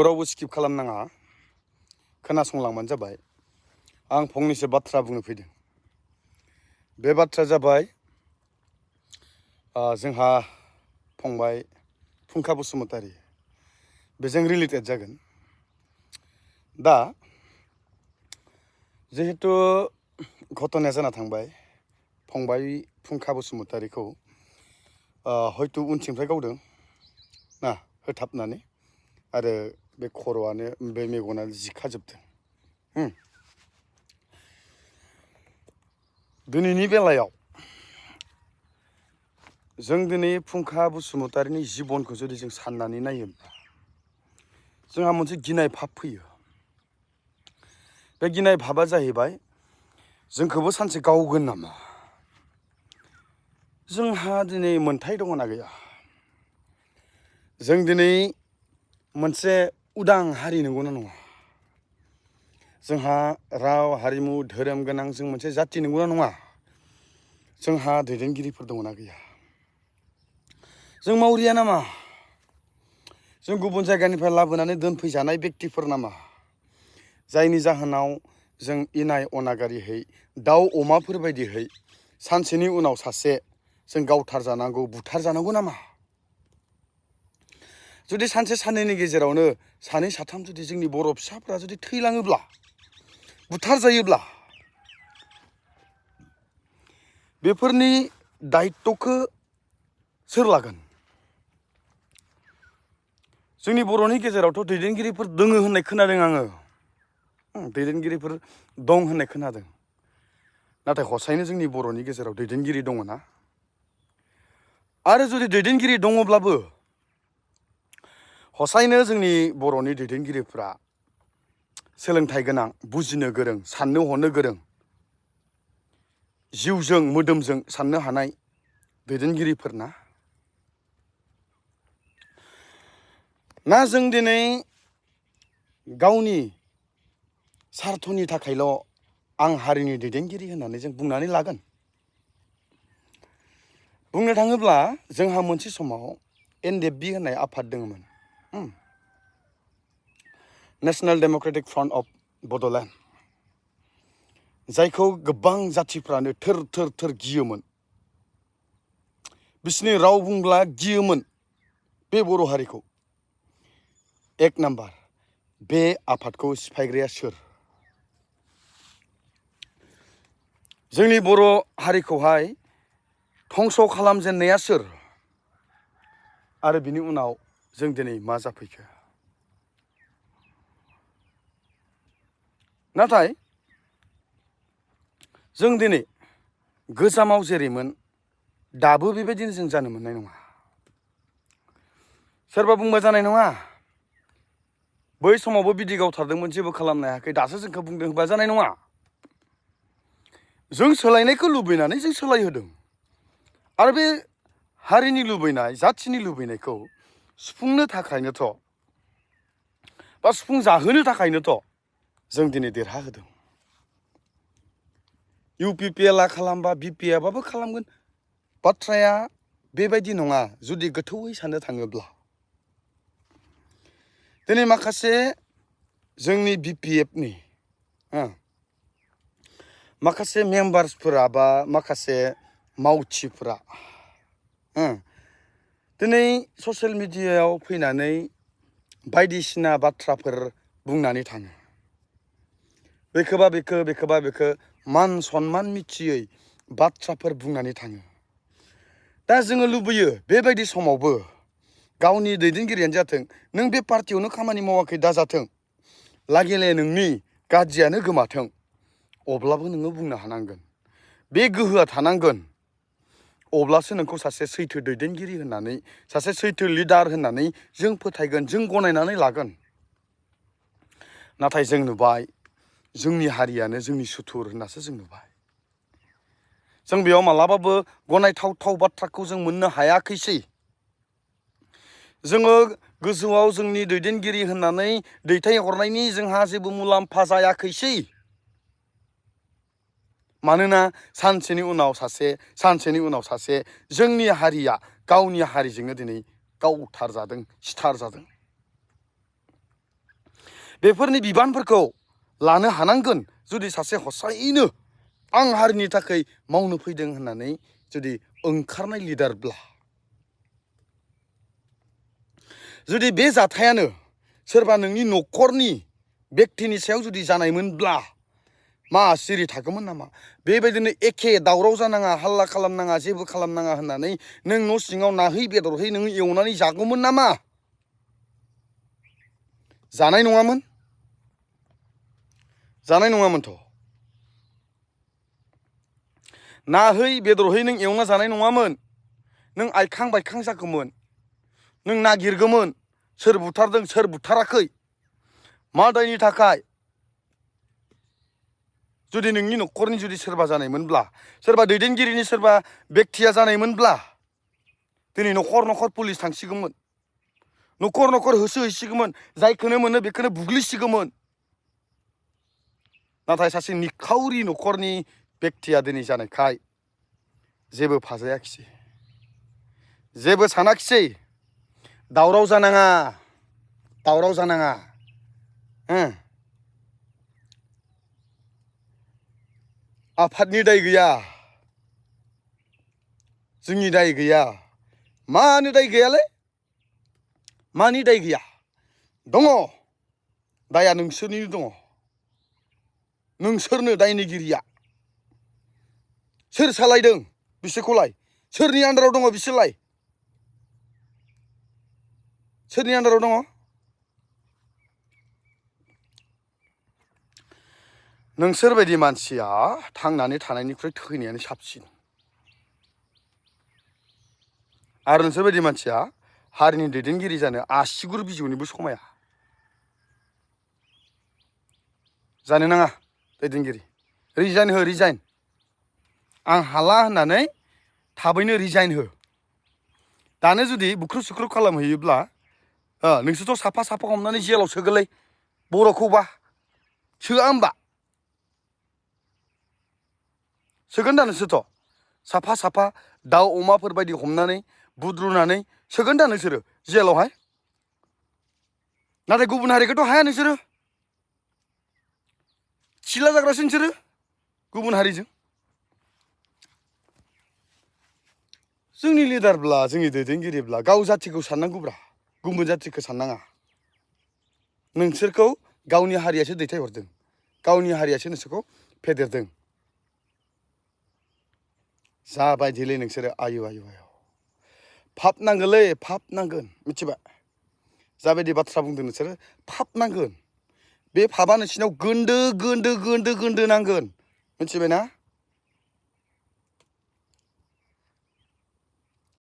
रावबो स्किप खालामनाङा, खोनासंलांबानो जाबाय। आं फंनैसो बाथ्रा बुंनो फैदों। बे बाथ्राया जाबाय जोंहा फंबाय फुंखा बसुमतारी, बेजों रिलेटेड जागोन। दा जिहेतु घटनाया जाना थांबाय, फंबाय फुंखा बसुमतारीखौ हयथ' उनथिंनिफ्राय गावदों ना होथाबनानै, आरो बे खर'आनो बे मेगना जिखाजोबदों। दिनैनि बेलायाव जों दिनै फुंखा बसुमतारीनि जिबनखौ जुदि जों साननानै नायोब्ला जोंहा मोनसे गिनाय भाब फैयो। बे गिनाय भाबा जाहैबाय, जोंखौबो सानसे गावगोन नामा? जोंहा दिनै मोन्थाय दङ ना गैया? जों दिनै मोनसे उदां हारि नंगौना नङा? जोंहा राव हारिमु धोरोम गोनां जों मोनसे जाथि नंगौना नङा? जोंहा दैदेनगिरिफोर दङना गैया? जों मावरिया नामा? जों गुबुन जायगानिफ्राय लाबोनानै दोनफैजानाय बेक्तिफोर नामा? जायनि जाहोनाव जों इनाय अनागारिहै दाउ अमाफोर बायदिहै सानसेनि उनाव सासे जों गावथार जानांगौ, बुथार जानांगौ नामा? जुदि सानसे साननैनि गेजेरावनो सानै साथाम जुदि जोंनि बर' फिसाफोरा जुदि थैलाङोब्ला, बुथार जायोब्ला, बेफोरनि दायित्वखौ सोर लागोन? जोंनि बर'नि गेजेरावथ' दैदेनगिरिफोर दङ होननाय खोनादों आङो। दैदेनगिरिफोर दं होननाय खोनादों। नाथाय हसायैनो जोंनि बर'नि गेजेराव दैदेनगिरि दङ ना? आरो जुदि दैदेनगिरि दङब्लाबो हसायैनो जोंनि बर'नि दैदेनगिरिफ्रा सोलोंथाइ गोनां, बुजिनो गोरों, साननो हनो गोरों, जिउजों मोदोमजों साननो हानाय दैदेनगिरिफोर ना? ना जों दिनै गावनि सार्थनि थाखायल' आं हारिनि दैदेनगिरि होननानै जों बुंनानै लागोन? बुंनो थाङोब्ला जोंहा मोनसे समाव NDFB होननाय आफाद दङमोन, national Democratic front of Bodoland, जायखौ गोबां जाथिफ्रानो थोर थोर थोर गियोमोन। बिसोरनि राव बुंब्ला गियोमोन बे बर' हारिखौ। एक नाम्बार, बे आफादखौ सिफायग्राया सोर? जोंनि बर' हारिखौहाय धंस' खालामजेननाया सोर? आरो बिनि उनाव जों दिनै मा जाफैखो? नाथाय जों दिनै गोजामाव जेरैमोन दाबो बेबायदिनो जों जानो मोननाय नङा। सोरबा बुंबा जानाय नङा, बै समावबो बिदि गावथारदोंमोन, जेबो खालामनो हायाखै, दासो जोंखौ बुंदों होनबा जानाय नङा। जों सोलायनायखौ लुबैनानै जों सोलायहोदों। आरो बे हारिनि लुबैनाय, जाथिनि लुबैनायखौ सुफुंनो थाखायनोथ' बा सुफुं जाहोनो थाखायनोथ' जों दिनै देरहाहोदों। UPPLआ खालामबा BPFआबो खालामगोन। बाथ्राया बेबायदि नङा जुदि गोथौयै साननो थाङोब्ला। दिनै माखासे जोंनि BPFनि माखासे मेम्बार्सफोरा बा माखासे मावथिफोरा दिनै ससियेल मिडियायाव फैनानै बायदिसिना बाथ्राफोर बुंनानै थाङो। बेखौबा बेखौ, बेखौबा बेखौ मान सनमान मिथियै बाथ्राफोर बुंनानै थाङो। दा जोङो लुबैयो बेबायदि समावबो गावनि दैदेनगिरियानो जाथों, नों बे पार्टियावनो खामानि मावाखै दाजाथों, लागिले नोंनि गाज्रियानो गोमाथों, अब्लाबो नोङो बुंनो हानांगोन। बे गोहोआ थानांगोन। अब्लासो नोंखौ सासे सैथो दैदेनगिरि होननानै, सासे सैथो लिडार होननानै जों फोथायगोन, जों गनायनानै लागोन। नाथाय जों नुबाय जोंनि हारियानो जोंनि सुथुर होननासो जों नुबाय। जों बेयाव मालाबाबो गनायथावथाव बाथ्राखौ जों मोननो हायाखैसै। जोङो गोजौआव जोंनि दैदेनगिरि होननानै दैथायहरनायनि जोंहा जेबो मुलाम्फा जायाखैसै। मानोना सानसेनि उनाव सासे, सानसेनि उनाव सासे जोंनि हारिया गावनि हारिजोंनो दिनै गावथार जादों, सिथार जादों। बेफोरनि बिबानफोरखौ लानो हानांगोन जुदि सासे हसायैनो आं हारिनि थाखाय मावनो फैदों होननानै जुदि ओंखारनाय लिडारब्ला जुदि बे जाथायानो सोरबा नोंनि न'खरनि व्यक्तिनि सायाव जुदि जानायमोनब्ला मा सिरि थागौमोन नामा? बेबायदिनो एखे दावराव जानाङा हाल्ला खालामनाङा जेबो खालामनाङा होननानै नों न' सिङाव नाहै बेदरहै नों एवनानै जागौमोन नामा? जानाय नङामोन। जानाय नङामोनथ'। नाहै बेदरहै नों एवना जानाय नङामोन। नों आइखां बायखां जागौमोन। नों नागिरगौमोन सोर बुथारदों सोर बुथाराखै मा दायनि थाखाय। जुदि नोंनि न'खरनि जुदि सोरबा जानायमोनब्ला सोरबा दैदेनगिरिनि सोरबा व्यक्तिया जानायमोनब्ला दिनै न'खर न'खर पुलिस थांसिगौमोन। न'खर न'खर होसो हैसिगौमोन। जायखौनो मोनो बेखौनो बुग्लिसिगौमोन। नाथाय सासे निखावरि न'खरनि व्यक्तिया दिनै जानायखाय जेबो फाजायाखिसै। जेबो सानाखिसै। दावराव जानाङा। दावराव जानाङा। आफादनि दाय गैया। जोंनि दाय गैया। मानो दाय गैयालै? मानि दाय गैया? दङ। दाया नोंसोरनिनो दङ। नोंसोरनो दायनिगिरिया। सोर सालायदों बिसोरखौलाय? सोरनि आन्दाराव दङ बिसोरलाय? सोरनि आन्दाराव दङ? नोंसोर बायदि मानसिया थांनानै थानायनिख्रुइ थैनायानो साबसिन। आरो नोंसोर बायदि मानसिया हारिनि दैदेनगिरि जानो आसिगुर बिजौनिबो समाया। जानो नाङा दैदेनगिरि। रिजाइन हो रिजाइन। आं हाला होननानै थाबैनो रिजाइन हो। दानो जुदि बुख्रुब सुख्रुब खालामहैयोब्ला नोंसोरथ' साफा साफा हमनानै जेलाव सोगोनलै बर'खौबा सोआ होमबा? सोगोन दा नोंसोरथ' साफा साफा दाउ अमाफोर बायदि हमनानै बुद्रुनानै सोगोन दा नोंसोरो जेलावहाय? नाथाय गुबुन हारिखौथ' हाया नोंसोरो। सिला जाग्रासो नोंसोरो गुबुन हारिजों। जोंनि लिडारब्ला जोंनि दैदेनगिरिब्ला गाव जाथिखौ साननांगौब्रा गुबुन जाथिखौ साननाङा। नोंसोरखौ गावनि हारियासो दैथायहरदों। गावनि हारियासो नोंसोरखौ फेदेरदों। जाबायदिलै नोंसोरो आयु आयु आयु। फाप नांगोनलै फाप नांगोन मिथिबाय? जाबायदि बाथ्रा बुंदों नोंसोरो फाप नांगोन। बे फापआ नोंसिनाव गोन्दो गोन्दो गोन्दो गोन्दो नांगोन। मिथिबाय ना?